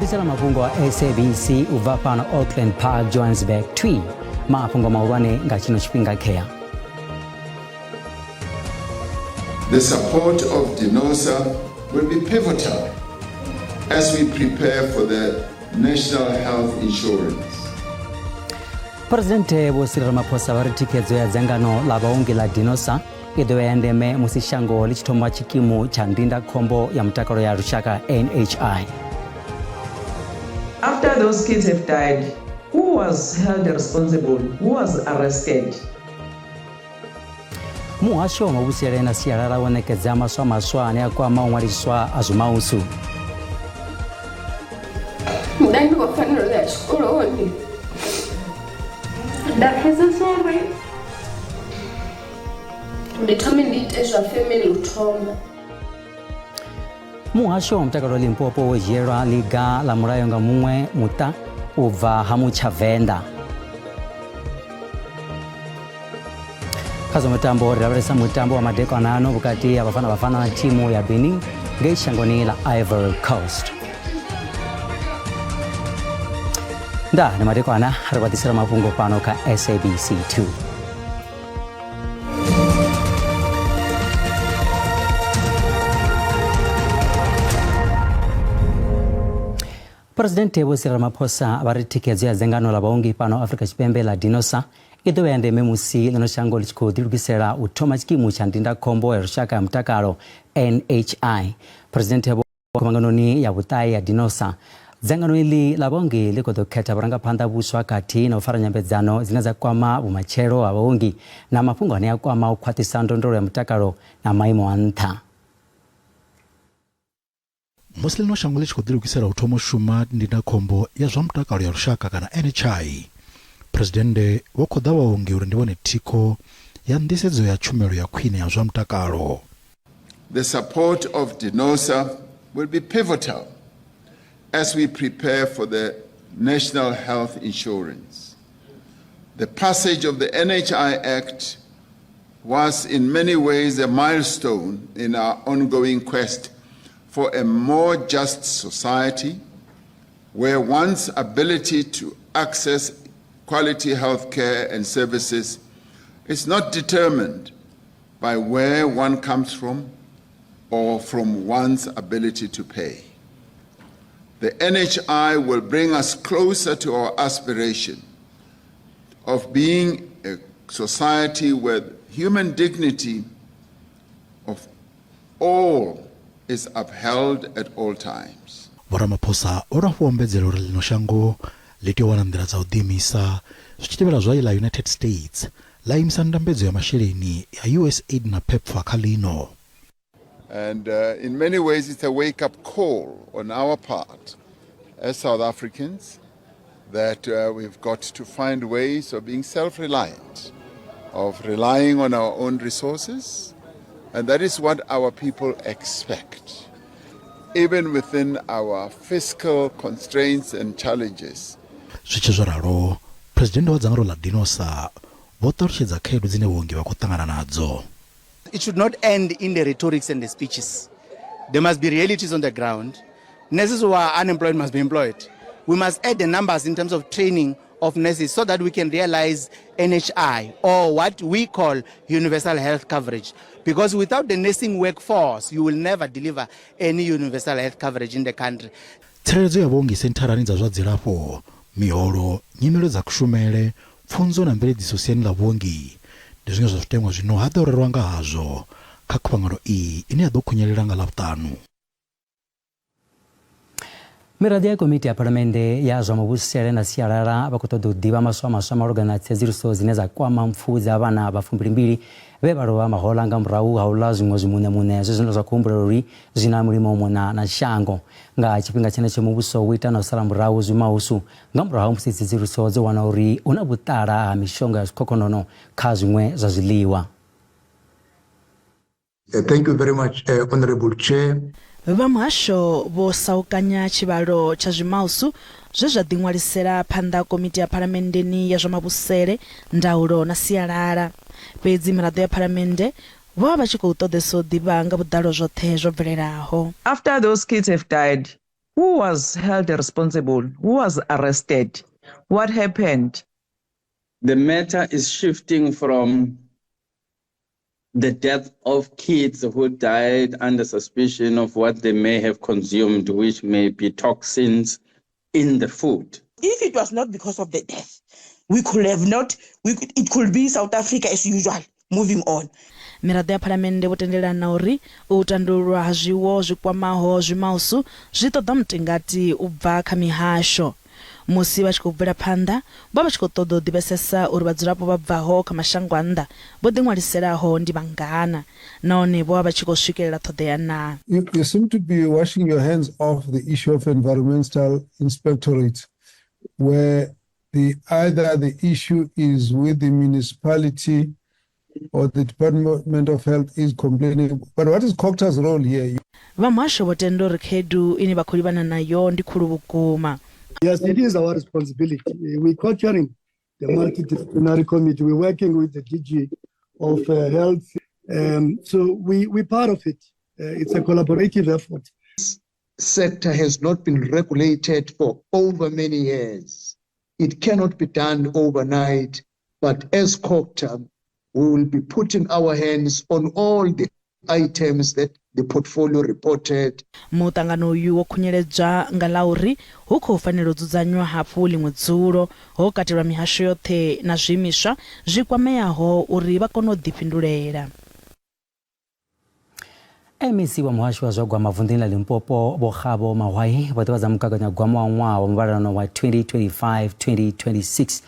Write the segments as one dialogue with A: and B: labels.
A: ḓisela mafhungo a SABC u bva fhano Auckland Park, Johannesburg twi mafhungo mahulwane nga tshino tshifhinga khea.
B: The support of DENOSA will be pivotal as we prepare for the National Health Insurance.
A: Presidente Vho Cyril Ramaphosa vha ri thikhedzo ya dzangano ḽa vhaongi ḽa DENOSA i ḓo vha ya ndeme musi shango ḽi tshi thoma tshikimu tsha ndindakhombo ya mutakalo ya lushaka NHI.
C: After those kids have died, who was held responsible? Who was arrested?
A: Muhasho wa mavhusele na sialala wo ṋekedza maswa maswa ane a kwama u ṅwaliswa a zwimausu.
D: Nda ndi khou fanela u ya tshikoloni nda pfesesa uri ndi thome ndi ite zwa family u thoma.
A: Muhasho wa mutakalo wa Limpopo wo dzhielwa ḽiga ḽa mulayo nga muṅwe muṱa u bva ha Mutshavenḓa. Kha zwa mutambo ri lavhelesa mutambo wa madekwana ano vhukati ha Bafana Bafana na thimu ya Benin ngei shangoni ḽa Ivory Coast. Nda ndi madekwana ri vha ḓisela mafhungo fhano kha SABC 2. Phresidennde Vho Cyril Ramaphosa vha ri thikhedzo ya dzangano ḽa vhaongi fhano Afrika Tshipembe ḽa DENOSA i ḓo vha ya ndeme musi ḽino shango ḽi tshi khou ḓilugisela u thoma tshikimu tsha ndindakhombo ya lushaka ya mutakalo NHI. Phresidennde vho khuvhanganoni ya vhuṱahe ya DENOSA, dzangano iḽi ḽa vhaongi ḽi khou ḓo khetha vhurangaphanḓa vhuswa khathihi na u fara nyambedzano dzine dza kwama vhumatshelo ha vhaongi na mafhungo ane a kwama u khwaṱhisa ndondolo ya mutakalo na maimo a nṱha.
E: Musi ḽino shango ḽi tshi khou ḓilugisela u thoma u shuma Ndindakhombo ya zwa Mutakalo ya Lushaka kana NHI, Phresidennde vho khoḓa vhaongi uri ndi vhone thikho ya nḓisedzo ya tshumelo ya khwine ya zwa mutakalo.
B: The support of DENOSA will be pivotal as we prepare for the National Health Insurance. The passage of the NHI Act was in many ways a milestone in our ongoing quest for a more just society where one's ability to access quality health care and services is not determined by where one comes from or from one's ability to pay. The NHI will bring us closer to our aspiration of being a society where human dignity of all is upheld at all times.
E: Vho Ramaphosa vho dovha hafhu vha ombedzela uri ḽino shango ḽi tea u wana nḓila dza u ḓiimisa zwi tshi tevhela zwa ḽa United States ḽa imisa ndambedzo ya masheleni ya USAID na PEPFAR kha ḽino.
B: And in many ways it's a wake-up call on our part as South Africans that we've got to find ways of being self-reliant, of relying on our own resources, and that is what our people expect, even within our fiscal constraints and challenges.
E: Zwi tshi zwo ralo, Phresidennde wa dzangano ḽa DENOSA vho ṱalutshedza khaedu dzine vhuongi vha khou ṱangana nadzo.
F: It should not end in the rhetorics and the speeches. There must be realities on the ground. Nurses who are unemployed must be employed. We must add the numbers in terms of training of nurses so that we can realize NHI or what we call universal health coverage. Because without the nursing workforce, you will never deliver any universal health coverage in the country.
E: Tsireledzo ya vhaongi sentharani dza zwa dzilafho, miholo, nyimelo dza kushumele, pfunzo na mveledziso siani ḽa vhuongi ndi zwiṅwe zwa zwiteṅwa zwino ha ḓo rerwa nga hazwo kha khuvhangano iyi ine ya ḓo khunyelela nga Ḽavhuṱanu.
A: Miraḓo ya komiti ya phalamennde ya zwa muvhusele na sialala vha khou ṱoḓa u ḓivha maswa maswa malugana na tsedzuluso dzine dza kwama mpfu dza vhana vha fumbilimbili vhe vha lovha mahoḽa nga murahu ha u ḽa zwiṅwe zwimuṋemuṋe zwe zwine zwa khou humbulelwa uri zwi na mulimo u mona na shango. Nga tshifhinga tshenetsho muvhuso wo ita na u sala murahu zwimahusu Nga murahu ha musi tsedzuluso dzo wana uri hu na vhuṱala ha mishonga ya zwikhokhonono kha zwiṅwe zwa zwiḽiwa.
G: Thank you very much, Honourable Chair.
H: Vha muhasho vho saukanya tshivhalo tsha zwimausu zwe zwa ḓiṅwalisela phanḓa komiti ya phalamenndeni ya zwa mavhusele, ndaulo na sialala. Fhedzi miraḓo ya phalamennde vho vha vha tshi khou ṱoḓesa u ḓivha nga vhuḓalo zwoṱhe zwo bvelelaho.
C: After those kids have died, Who was held responsible? Who was arrested? What happened?
I: The matter is shifting from the death of kids who died under suspicion of what they may have consumed, which may be toxins in the food.
J: If it was not because of the death, we could have not, we could, it could be South Africa as usual, moving on.
H: Miraḓo ya Phalamennde vho tendelana uri u tandululwa ha zwiwo zwi kwamaho zwimausu zwi ṱoḓa mutingati u bva kha mihasho. Musi vha tshi khou bvela phanḓa, vho vha vha tshi khou ṱoḓa u ḓivhesesa uri vhadzulapo vha bvaho kha mashango a nnḓa vho ḓiṅwaliselaho ndi vhangana nahone vho vha vha tshi khou swikelela ṱhoḓea naa.
K: You, you seem to be washing your hands off the issue of environmental inspectorate, where the either the issue is with the municipality or the Department of Health is complaining. But what is COGTA's role here?
H: Vha muhasho vho tenda uri khaedu ine vha khou livhana nayo ndi khulu vhukuma.
L: Yes, it is our responsibility. We're co-chairing the multidisciplinary committee. We're working with the DG of Health. So we're part of it. It's a collaborative effort.
G: Sector has not been regulated for over many years. It cannot be done overnight, but as COGTA, we will be putting our hands on all the items that the portfolio reported.
H: Muṱangano uyu wo khunyeledzwa nga ḽa uri hu khou fanela u dzudzanywa hafhu ḽiṅwe dzulo ho katelwa mihasho yoṱhe na zwiimiswa zwi kwameaho uri vha kone u ḓifhindulela.
A: MEC wa muhasho wa zwa gwama vunḓuni ḽa Limpopo Vho Kgabo Mahwai vho ḓivhadza mugaganyagwama wa ṅwaha wa muvhalelano wa 2025-2026.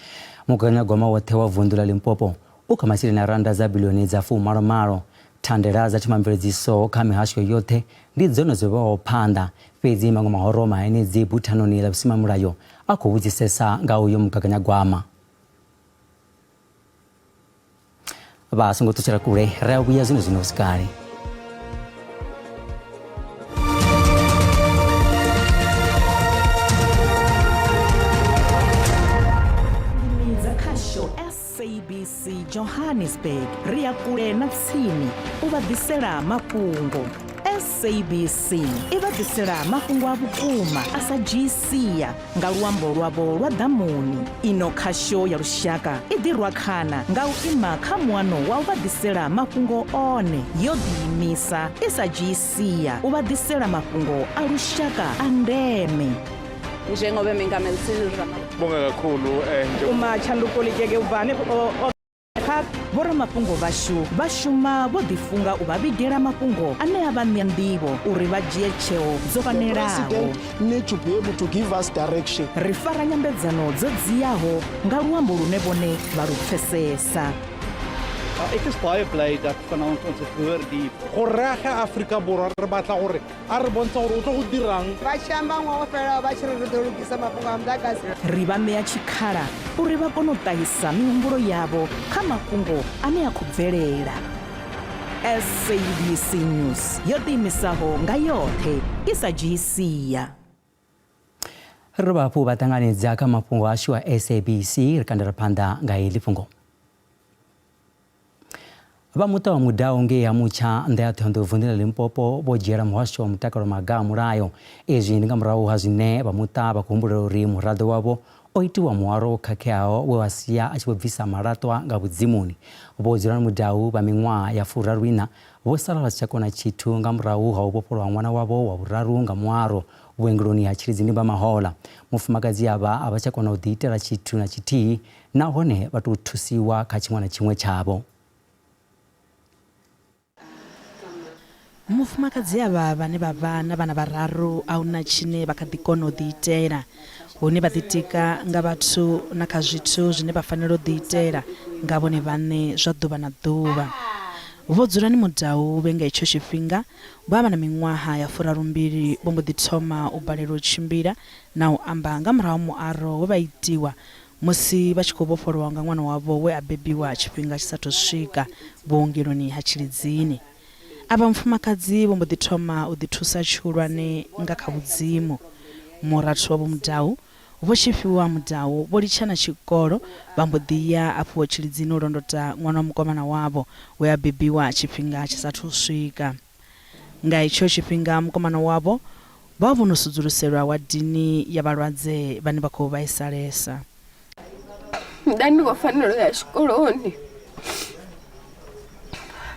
A: Mugaganyagwama woṱhe wa vunḓu ḽa Limpopo u kha masheleni a rannda dza biḽioni dza fumalomalo. Thandela dza themamveledziso kha mihasho yoṱhe ndi dzone dzo vhewaho phanḓa, fhedzi maṅwe mahoro mahenedzi buthanoni ḽa vhusimamulayo a khou vhudzisesa nga uyo mugaganyagwama. Vha songo ṱutshela kule, ri a vhuya zwino zwino hu si kale.
M: Ndimi dza khasho SABC Johannesburg ri ya kule na tsini u vha ḓisela mafhungo. SABC i vha ḓisela mafhungo a vhukuma a sa dzhii sia nga luambo lwavho lwa ḓamuni. Ino khasho ya lushaka i ḓirwa khana nga u ima kha muano wa u vha ḓisela mafhungo one, yo ḓiimisa i sa dzhii sia u vha ḓisela mafhungo a lushaka a ndeme.
N: Njengoba Mengameli Cyril Ramaphosa
O: Bonga kakhulu eh,
P: Uma tshanduko ḽi u bva hanefho
M: Kha vhoramafhungo vhashu vha shuma vho ḓifunga u vha vhigela mafhungo ane a vha ṋea nḓivho uri vha dzhie tsheo dzo fanelaho.
Q: Need to be able to give us direction.
M: Ri fara nyambedzano dzo dziaho nga luambo lune vhone vha lu pfesesa.
R: Ek is baie bly dat vanaand ons het gehoor die
S: Go raya Afrika Borwa re batla gore a re bontsha gore o tlo go dirang.
T: Vha tshi amba ṅwaha wo fhelaho vha tshi ri ri ḓo lugisa mafhungo a muḓagasi.
M: Ri vha ṋea tshikhala uri vha kone u ṱahisa mihumbulo yavho kha mafhungo ane a khou bvelela. SABC News yo ḓiimisaho nga yoṱhe i sa dzhii sia.
A: Ri dovha hafhu vha ṱanganedza kha mafhungo ashu a SABC ri kandela phanḓa nga heḽi fhungo. Vha muṱa wa Mudau ngei ha Mutsha nnḓa ya Ṱhohoyanḓou vunḓuni ḽa Limpopo vho dzhiela muhasho wa mutakalo maga a mulayo. Izwi ndi nga murahu ha zwine vha muṱa vha khou humbulela uri muraḓo wavho o itiwa muaro wo khakheaho we wa sia a tshi vho bvisa malaṱwa nga vhudzimuni. Vho Dzulani Mudau vha miṅwaha ya furaru-iṋa vho sala vha si tsha kona tshithu nga murahu ha u vhofholowa ṅwana wavho wa vhuraru nga muaro vhuongeloni ha Tshilidzini Mbamahola. Mufumakadzi avha a vha tsha kona u ḓiitela tshithu na tshithihi nahone vha tou thusiwa kha tshiṅwe na tshiṅwe tshavho.
H: Mufumakadzi avha vhane vha vha na vhana vhararu a hu na tshine vha kha ḓi kona u ḓiitela, hune vha ḓitika nga vhathu na kha zwithu zwine vha fanela u ḓiitela nga vhone vhaṋe zwa ḓuvha na ḓuvha. Vho Dzulani Mudau vhe nga itsho tshifhinga vho vha vha na miṅwaha ya furarumbili vho mbo ḓi thoma u balelwa u tshimbila na u amba nga murahu ha muaro we vha itiwa Musi vha tshi khou vhofholowa nga ṅwana wavho we a bebiwa tshifhinga tshi sa athu swika vhuongeloni ha Tshilidzini, avha mufumakadzi vho mbo ḓi thoma u ḓithusa tshihulwane nga kha vhudzimu. Murathu wa Vho Mudau, Vho Tshifhiwa Mudau, vho litsha na tshikolo vha mbo ḓi ya afho Tshilidzini u londota ṅwana wa mukomana wavho we a bebiwa tshifhinga tshi sa athu swika. Nga itsho tshifhinga mukomana wavho. Vho vha vho no sudzuluselwa wadini ya vhalwadze vhane vha khou vhaisalesa.
D: Nda ndi khou fanela u ya tshikoloni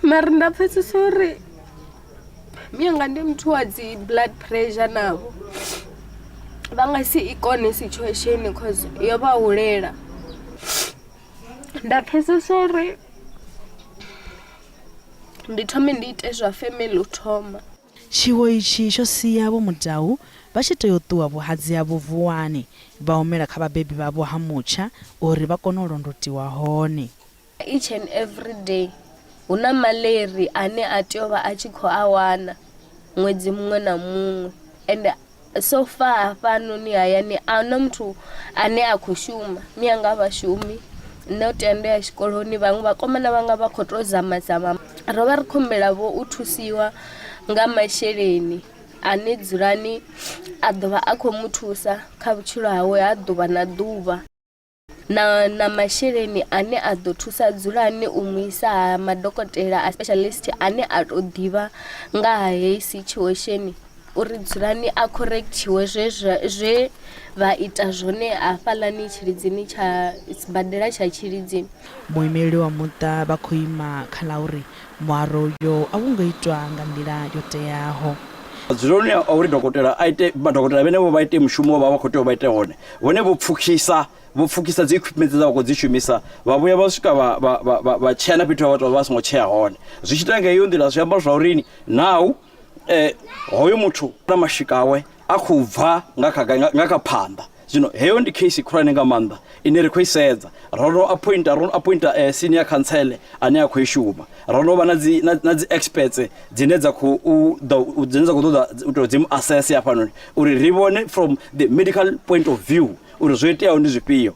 D: mara nda pfesesa uri mianga ndi muthu wa dzi blood pressure navho vha nga si i kone situation cause yo vha hulela nda pfesesa uri ndi thome ndi ite zwa family u thoma.
H: Tshiwo itshi tsho sia Vho Mudau vha tshi tea u ṱuwa vhuhadzi havho Vuwani vha humela kha vhabebi vhavho ha Mutsha uri vha kone u londotiwa hone.
D: Each and every day hu na maḽeri ane a tea u vha a tshi khou a wana ṅwedzi muṅwe na muṅwe ende so far hafhanoni hayani a huna muthu ane a khou shuma mianga a vhashumi nṋe u tea ndo ya tshikoloni vhaṅwe vhakomana vhanga vha khou tou zama zama ro vha ri khou humbela vho u thusiwa nga masheleni ane dzulani a ḓo vha a khou mu thusa kha vhutshilo hawe ha ḓuvha na ḓuvha. Na na masheleni ane a ḓo thusa Dzulani u mu isa ha madokotela a specialist ane a to ḓivha nga ha heyi situation uri Dzulani a correctiwe zwe zwa zwe vha ita zwone hafhaḽani Tshilidzini tsha sibadela tsha Tshilidzini.
H: Muimeleli wa muṱa vha khou ima kha ḽa uri muaro uyo a wo ngo itwa nga nḓila yo teaho.
O: Madzuloni a uri dokotela a ite madokotela vhenevho vha ite mushumo vha vha khou tea u vha ite hone vhone vho pfukhisa vho pfukhisa dzi equipment dza vha khou dzi shumisa vha vhuya vha swika vha vha vha vha vha tshea na fhethu ha vhathu vha songo tshea hone zwi tshi ita nga heyo nḓila zwi amba zwa uri now eh, hoyo muthu na mashika awe a khou bva nga kha nga kha phanḓa zwino heyo ndi case khulwane nga maanḓa ine ri khou i sedza ro no appointa ro no appointa eh, senior counsel ane a khou i shuma ro no vha na dzi na, na dzi experts dzine dza khou ḓa dzine dza khou ṱoḓa u tou dzi mu assess hafhanoni uri ri vhone from the medical point of view uri zwo iteaho ndi zwifhio.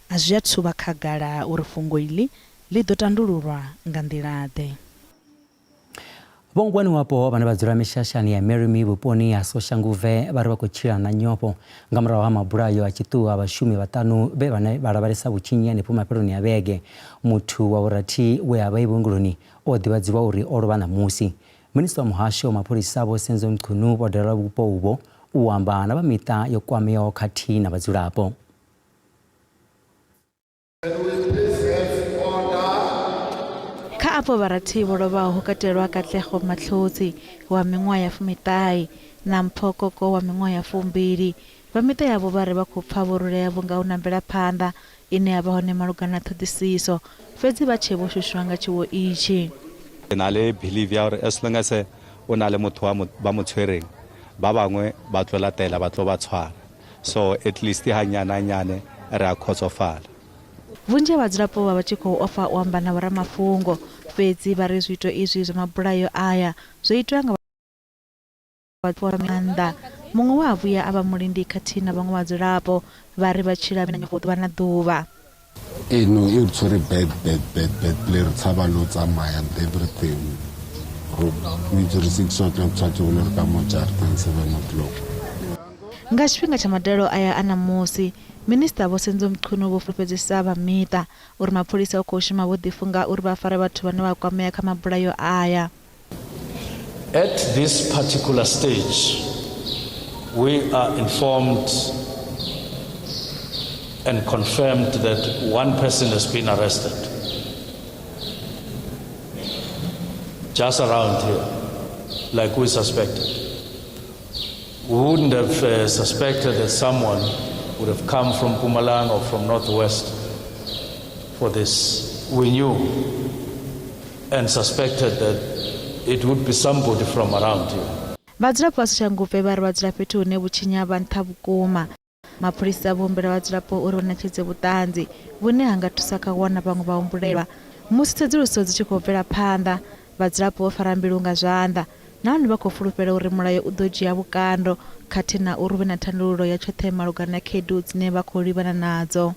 H: A zwi athu vha khagala uri fhungo iḽi ḽi ḓo tandululwa nga nḓila-ḓe.
A: Vhongwani wapo vhane vha dzula mishashani ya Marry Me vhuponi ha Soshanguve vha ri vha khou tshila na nyofho nga murahu ha mabulayo a tshiṱuhu a vhashumi vhaṱanu vhe vhane vha lavhelesa vhutshinyi hanefho mafheloni a vhege. Muthu wa vhurathi we a vha e vhuongeloni o ḓivhadziwa uri o lovha ṋamusi. Minisiṱa wa muhasho wa mapholisa Vho Senzo Mchunu vho dalela vhupo uvho u amba na vha miṱa yo kwameaho khathihi na vhadzulapo.
H: Kha avho vharathi vho lovhaho hu katelwa Katlego Matlhotsi wa miṅwaha ya fumiṱahe na Mpho Koko wa miṅwaha ya fumbili. Vha miṱa yavho vha ri vha khou pfa vho rulea vhunga hu na mvelaphanḓa ine ya vha hone malugana na ṱhoḓisiso, fhedzi vha tshe vho shushwa nga tshiwo itshi.
U: Ke na le belief ya gore as long as o na le motho wa ba mo tshwereng ba bangwe ba tlo latela ba tlo ba tshwara so at least hanyane hanyane re a khotsofala.
H: Vhunzhi ha vhadzulapo vho vha vha tshi khou ofha u amba na vhoramafhungo, fhedzi vha ri zwiito izwi zwa mabulayo aya zwo itwa nga vha maanḓa. Muṅwe we a vhuya a vha mulindi khathihi na vhaṅwe vhadzulapo vha ri vha tshila na nyofho ḓuvha na ḓuvha.
V: Ee no e re tshwere bad bad bad bad play re tshaba le go tsamaya and everything re itse re 6 o'clock tshwatse go le re ka mo jarateng 7 o'clock.
H: Nga tshifhinga tsha madalo aya a ṋamusi, Minisiṱa Vho Senzo Mchunu vho fulufhedzisa vha miṱa uri mapholisa u khou shuma vho ḓifunga uri vha fare vhathu vhane vha kwamea kha mabulayo aya.
W: At this particular stage, we are informed and confirmed that one person has been arrested just around here, like we suspected. We wouldn't have suspected that someone would have come from Mpumalanga or from Northwest for this. We knew and suspected that it would be somebody from around here.
H: Vhadzulapo vha Soshanguve vha ri vha dzula fhethu hune vhutshinyi ha vha nṱha vhukuma. Mapholisa vho humbela vhadzulapo uri vha ṋetshedze vhuṱanzi vhune ha nga thusa kha u wana vhaṅwe vhahumbulelwa. Musi tsedzuluso dzi tshi khou bvela phanḓa, vhadzulapo vho fara mbilu nga zwanḓa nahone vha khou fulufhela uri mulayo u ḓo dzhia vhukando khathihi na uri hu vhe na thandululo ya tshoṱhe malugana na khaedu dzine vha khou livhana nadzo.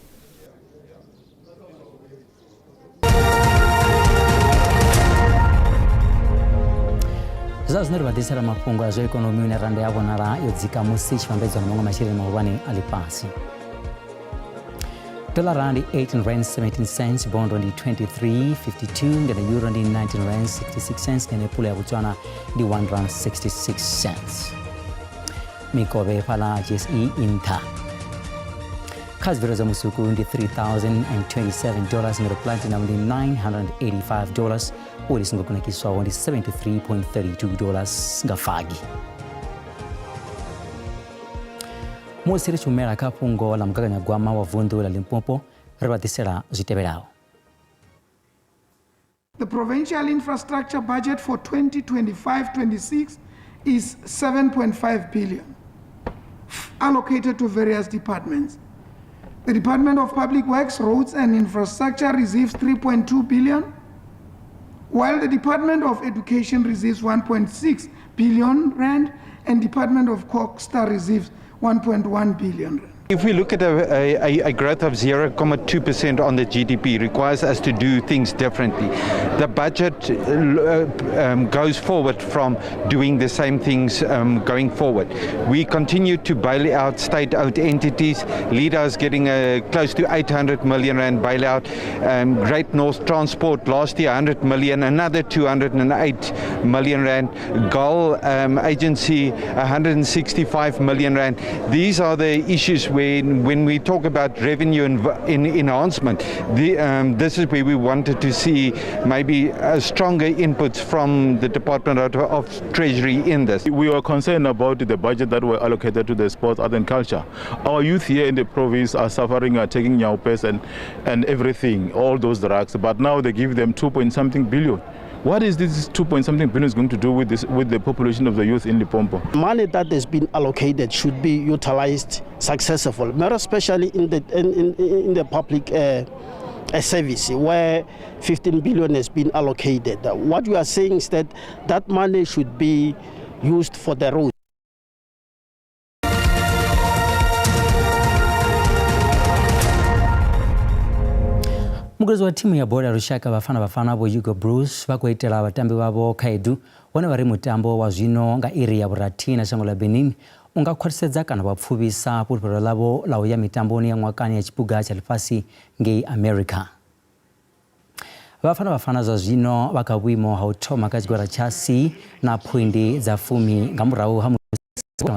A: Zwa zwino ri vha ḓisela mafhungo a zwa ikonomi une randa ya vhonala yo dzika musi tshi vhambedzwa na maṅwe masheleni mahulwane a ḽifhasi. Dolara ndi 18 rand 17 cents, bondo ndi 23.52, ngeno euro ndi 19 rand 66 cents, ngeno pula ya Botswana ndi 1 rand 66 cents. Mikovhe fhaḽa GSE i nṱha. Kha zwibveledzwa zwa musuku ndi $3027 ngeno platinum ndi $985, oli songo kunakiswaho ndi $73.32 nga fagi. Musi ri tshi humela kha fhungo ḽa mugaganyagwama wa vunḓu ḽa Limpopo, ri vha ḓisela zwi tevhelaho.
B: The provincial infrastructure budget for 2025-26 is 7.5 billion, allocated to various departments. The Department of Public Works, Roads and Infrastructure receives 3.2 billion, while the Department of Education receives 1.6 billion rand and Department of CoGHSTA receives 1.1 billion rand.
E: If we look at a growth of 0.2% on the GDP, it requires us to do things differently. The budget goes forward from doing the same things going forward. We continue to bail out state-owned entities. LEDA is getting a close to 800 million rand bailout. Great North Transport last year 100 million, another 208 million rand. GOL agency 165 million rand. These are the issues when we talk about revenue enhancement. This is where we wanted to see maybe a stronger inputs from the Department of Treasury in this.
F: We are concerned about the budget that were allocated to the sports, art and culture. Our youth here in the province are suffering, are taking nyaopes and everything, all those drugs, but now they give them 2 point something billion. What is this 2 point something billion is going to do with the population of the youth in Limpopo?
Q: Money that has been allocated should be utilized successfully, more especially in the public service where 15 billion has been allocated. What we are saying is that that money should be used for the road.
A: Mugudisi wa thimu ya bola ya lushaka Bafana Bafana Vho Hugo Broos vha khou itela vhatambi vhavho khaedu vhone vha ri mutambo wa zwino nga iri ya vhurathi na shango ḽa Benin u nga khwaṱhisedza kana vha pfuvhisa fhulufhelo ḽavho ḽa u ya mitamboni ya ṅwakani ya tshiphuga tsha ḽifhasi ngei America. Bafana Bafana zwa zwino vha kha vhuimo ha u thoma kha tshigwada tsha C na phoindi dza 10 nga murahu ha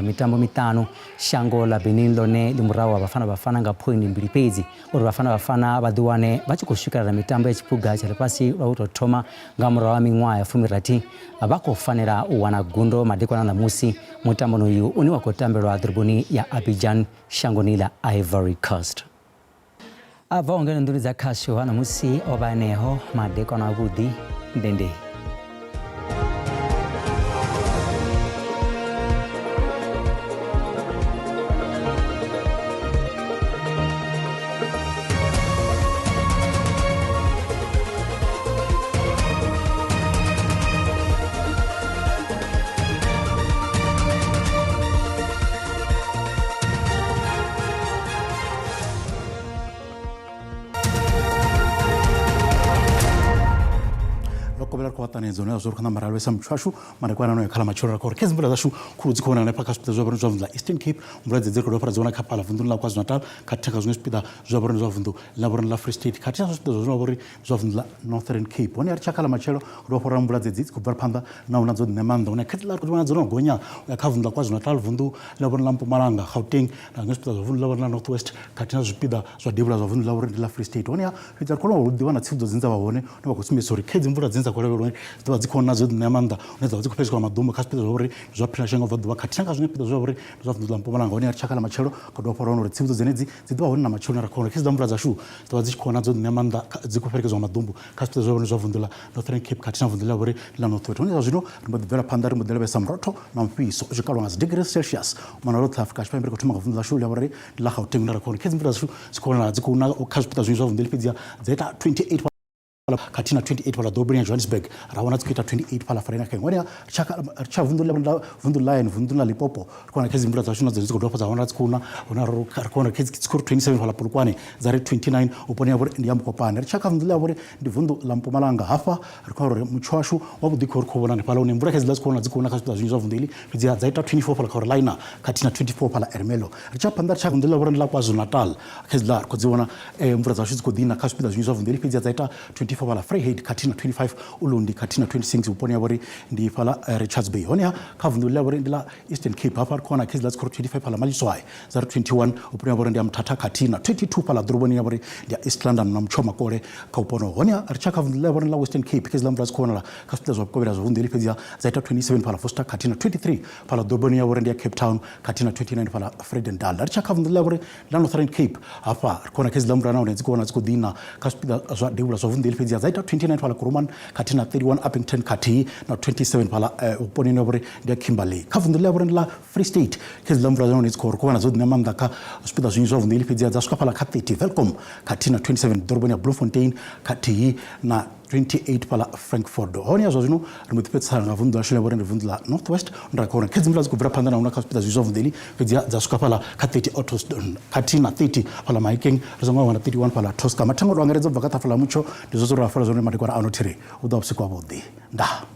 A: mitambo miṱanu. Shango ḽa Benin ḽone ḽi murahu ha Bafana Bafana nga phoindi 2 fhedzi. Uri Bafana Bafana vha ḓiwane vha tshi khou swikelela mitambo ya tshiphuga tsha ḽifhasi lwa u tou thoma nga murahu ha miṅwaha ya 16, vha khou fanela u wana gundo madekwana ṋamusi. Mutamboni uyu une wa khou tambelwa ḓoroboni ya Abidjan shangoni ḽa Ivory Coast. A bvaho ngeno nḓuni dza khasho ha ṋamusi o vha eneho madekwana avhuḓi ndendei.
X: Ṱanganedzwa na zwo ri khou namba ra lwesa muthu washu madekwana ano khala matshelo ra khou ri khedzi mvula dzashu khulu dzi khou vhonala hanefha kha zwipiḓa zwa vhorine zwa vunḓu ḽa Eastern Cape. Mvula dzedzi ri khou dovha ra dzi vhona kha fhaḽa vunḓuni ḽa KwaZulu-Natal, khathihi kha zwiṅwe zwipiḓa zwa vhorine zwa vunḓu ḽa vhorine ḽa Free State, khathihi na zwipiḓa zwa zwine vha vhori zwa vunḓu ḽa Northern Cape. Hone ri tshi khala matshelo ri dovha ra mvula dzedzi dzi khou bvela phanḓa na huna dzo ṋea maanḓa, hune khedzi ḽa ri khou vhona dzo no gonya u ya kha vunḓu ḽa KwaZulu-Natal, vunḓu ḽa vhorine ḽa Mpumalanga, Gauteng na zwiṅwe zwipiḓa zwa vunḓu ḽa vhorine ḽa North West, khathihi na zwipiḓa zwa devhula zwa vunḓu ḽa vhorine ḽa Free State. Hone fhedzi ri khou lwa u ḓivha na tsivhudzo dzine dza vha hone, hune vha khou sumbedzisa uri khedzi mvula dzine dza khou lavhelelwa dzi ḓovha dzi khou na dzo ṋea maanḓa, hune dza vha dzi khou fhedziswa maḓumbu kha zwipiḓa zwa uri zwa philashango bva ḓuvha, khathihi na kha zwiṅwe zwipiḓa zwa uri zwa vunḓu ḽa Mpumalanga. Hone ri tshaka ḽa matshelo kha dovha hafhu ra wana uri tsivhudzo dzenedzi dzi ḓovha hone na matshelo, ra khou wana khedzi dza mvula dzashu dzi ḓovha dzi tshi khou na dzo ṋea maanḓa, dzi khou fhelekedziwa maḓumbu kha zwipiḓa zwa zwa vunḓu ḽa Northern Cape khathihi na vunḓu ḽa vhori ḽa North West. Hone zwa zwino ri mbo ḓi bvela phanḓa ri mbo ḓi lavhelesa murotho na mufhiso u tshi kalwa nga dzi degrees Celsius u mona ḽoṱhe Afrika Tshipembe. Ri khou thoma nga vunḓu ḽashu ḽa vhori ḽa Gauteng, hune ra khou wana khedzi mvula dzashu dzi khou vhonala dzi khou na kha zwipiḓa zwinzhi zwa vunḓu ḽi, fhedziha dza ita 28 khathihi na 28 fhaḽa ḓoroboni ya Johannesburg, ra wana dzi khou ita 28 fhaḽa Vereeniging. Hone ri tsha vunḓu ḽa vunḓu ḽa hayani, vunḓu ḽa Limpopo, ri khou wana khedzi mvula dzashu na dzone dzi khou dovha dza vhonala dzi khou na, hune ri khou wana khedzi dzi khou ri 27 fhaḽa Polokwane, dza ri 29 vhuponi ha vhori ndi ya Mokopane. Ri tsha kha vunḓu ḽa vhori ndi vunḓu ḽa Mpumalanga, hafha ri khou wana uri mutsho washu wavhuḓi khou ri khou vhona hanefhaḽa hune mvula khedzi ḽa dzi khou vhona dzi khou na kha zwipiḓa zwinzhi zwa vunḓu iḽi, fhedziha dza ita 24 fhaḽa Carolina khathihi na 24 fhaḽa Ermelo. Ri tsha phanḓa ri tsha vunḓu ḽa vhori ndi ḽa KwaZulu-Natal, khedzi ḽa ri khou dzi vhona mvula dzashu dzi khou ḓi na kha zwipiḓa zwinzhi zwa vunḓu iḽi, fhedziha dza ita 24 24 fhaḽa Vryheid khathihi na 25 Ulundi khathihi na 26 vhuponi ha vhori ndi fhaḽa eh, Richards Bay. Honeha kha vunḓu ḽa vhori ndi ḽa Eastern Cape hafha ri khou wana khezila dzi khou ri 25 fhaḽa Maliswai dza ri 21 vhuponi ha vhori ndi ya Mthatha khathihi na 22 fhaḽa ḓoroboni ya vhori ndi ya East London na Mutsho Makole kha vhuponi hoho. Honeha ri tsha kha vunḓu ḽa vhori ḽa Western Cape khezila mvula dzi khou vhonala kha zwipiḓa zwa vhukovhela zwa vunḓu heḽi fhedziha dza ita 27 fhaḽa Voster khathihi na 23 fhaḽa ḓoroboni ya vhori ndi ya Cape Town khathihi na 29 fhaḽa Vredendal. Ri tsha kha vunḓu ḽa vhori ḽa Northern Cape hafha ri khou wana khezila mvula nahone dzi khou wana dzi khou ḓina kha zwipiḓa zwa devhula zwa vunḓu heḽi fhedziha dza ita 29 fhaḽa Kuruman khathihi na 31 Upington khathihi na 27 fhaḽa eh, vhuponi ha vhori ndi ya Kimberley. Kha vunḓu ḽa vhori ndi ḽa Free State khezila mvula nahone dzi khou ri khou wana dzo ḓina maanḓa kha zwipiḓa zwinzhi zwa vunḓu heḽi fhedziha dza swika fhaḽa kha 30 Welkom khathihi na 27 ḓoroboni ya Bloemfontein khathihi na 28 fhaḽa Frankfort. Hone ya zwa zwino ri mbo ḓi fhedzisela nga vunḓu ḽashu ḽa vhori ndi vunḓu ḽa North West nda khou wana khedzi mvula dzi khou bvela phanḓa na huna kha zwipiḓa zwizwa vunḓu heḽi fhedziha dza swika fhaḽa kha 30 Ottosdon khathihi na 30 fhaḽa Mahikeng ri songo wana 31 fhaḽa Tosca. Mathengo to angaredza u bva kha ṱhafa ḽa mutsho ndi zwo ri afala zwone madekwana ano thiri hu ḓo vha vhusiku havhuḓi. Ndaa.